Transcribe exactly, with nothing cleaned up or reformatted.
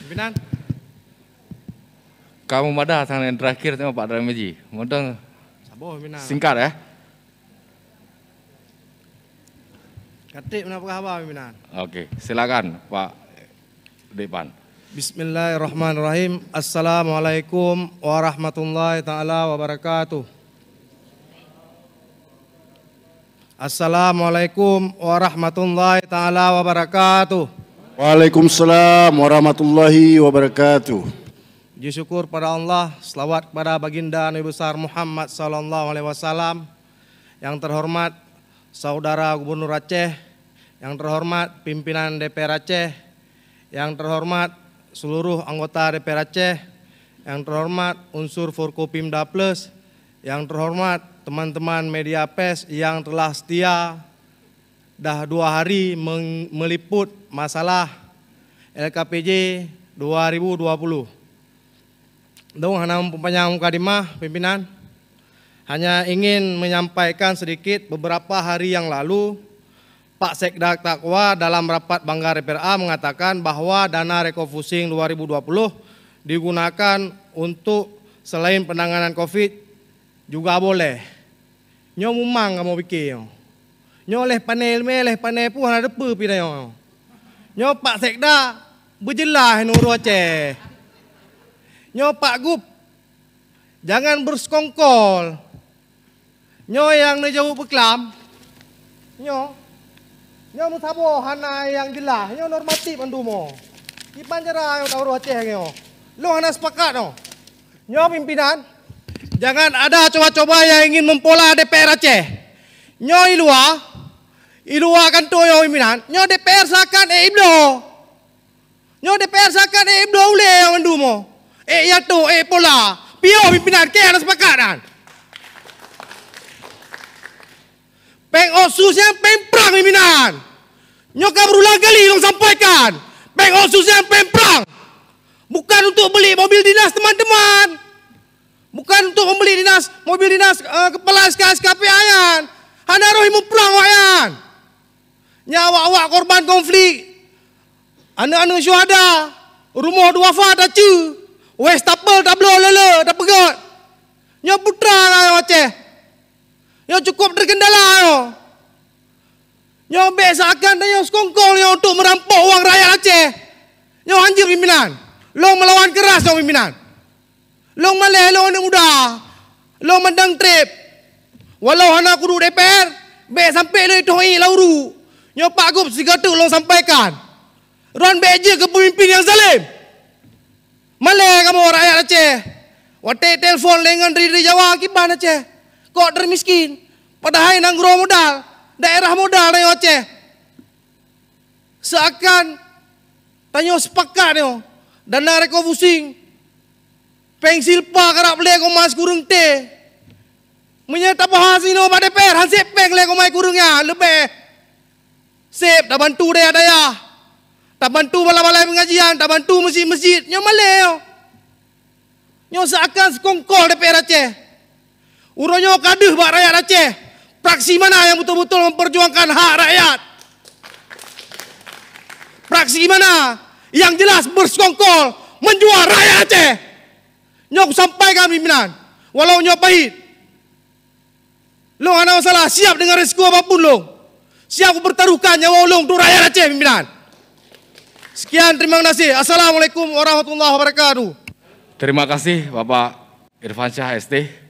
Pimpinan. Kamu madah sang yang terakhir tengok Pak Tarmizi. Mantong. Saboh, Pimpinan. Singkat, ya. Katik mana peugah haba, Pimpinan? Oke, silakan, Pak Depan. Bismillahirrahmanirrahim. Assalamualaikum warahmatullahi taala wabarakatuh. Assalamualaikum warahmatullahi taala wabarakatuh. Waalaikumsalam warahmatullahi wabarakatuh. Puji syukur pada Allah, selawat kepada Baginda Nabi Besar Muhammad sallallahu alaihi wasallam. Yang terhormat Saudara Gubernur Aceh, yang terhormat pimpinan D P R Aceh, yang terhormat seluruh anggota D P R Aceh, yang terhormat unsur Forkopimda Plus, yang terhormat teman-teman media pers yang telah setia dah dua hari meng-, meliput masalah L K P J dua ribu dua puluh. Dong hana memperpanjang mukadimah, Pimpinan. Hanya ingin menyampaikan sedikit, beberapa hari yang lalu, Pak Sekda Takwa dalam rapat Banggar D P R A mengatakan bahwa dana refocusing dua ribu dua puluh digunakan untuk selain penanganan covid juga boleh. Nyoe mumang kamoe pike nyoe. Nyoe leh pane ilmé, leh pane puh hana teupeu pih tanyoe. Nyoe Pak Sekda beujeulaih nurot Aceh. Nyoe Pak Gub, jangan bersekongkol. Nyoe nyang neujaweueb beuklam. Nyoe. Nyoe meusaboh hana nyang jeulaih. Nyoe normatif mandum nyoe. Kiban cara nyoe taurôh Aceh nyoe. Lôn hana sepakat nyoe. Nyoe pimpinan, jangan ada coba-coba yang ingin mempola D P R Aceh. Nyoe i luwa, i luwa kantô nyoe pimpinan, nyoe D P R seakan ék ibloe. Nyoe D P R seakan ék ibloe ulée nyang mandum nyoe. Ék iato, ék pola. Piôh pimpinan, keu hana sepakat nyan. Péng otsus nyan péng prang pimpinan. Nyoe ka berulang kali lôn sampaikan. Péng otsus nyan péng prang. Bukan untuk beli mobil dinas teman-teman. Bukan untuk membeli dinas, mobil dinas, eh, kepala S K S K P A nyan. Hana roh muprang awaknyan. Nyan awak-awak korban konflik. Aneuk-aneuk syuhada. Rumoh duafa taceue. Wastafel tabloe lé-lé, tapeugét. Nyoe putra rakyat Aceh. Nyoe cukup terkendala nyoe. Nyoe bék seakan tanyoe sekongkol nyoe untuk merampok uang rakyat Aceh. Nyoe hanjeuet pimpinan. Lôn meulawan keras nyoe pimpinan. Lôn malée lôn aneuk muda. Lôn mandang treb. Walau hana kuduek D P R, bék sampoe lôn itoh ié lam uruek. Nyoe Pak Gub sigoe teuk lôn sampaikan. Droen bék jeuet keu peumimpin nyang zalem. Malée kamoe rakyat Aceh. Watée telepon lé ngon ri-ri Jawa kiban Aceh. Kok teumiskén. Padahai nanggroe modal, daerah modal rakyat Aceh. Seakan tanyoe sepakat nyoe, dana refocusing, péng silpa karab lé koma sikureueng T. Meunyoe tabahas inoe bak D P R, han sép péng lé koma sikureueng nyan, leubeh. Sép tabantu dayah-dayah, tabantu balai-balai pengajian, tabantu meuseujid-meuseujid, nyoe malée nyoe. Nyoe seakan sekongkol D P R Aceh. Uroe nyoe ka deuh bak rakyat Aceh. Praksi mana yang betul-betul memperjuangkan hak rakyat? Praksi mana yang jelas bersekongkol menjual rakyat Aceh? Nyoe kusampaikan pimpinan, walau nyoe pahit. Lôn hana masalah, siap dengan risiko apapun lôn. Siap bertaruhkan nyawa lôn untuk rakyat Aceh, pimpinan. Sekian, terima kasih. Assalamualaikum warahmatullahi wabarakatuh. Terima kasih, Bapak Irfansyah, S T.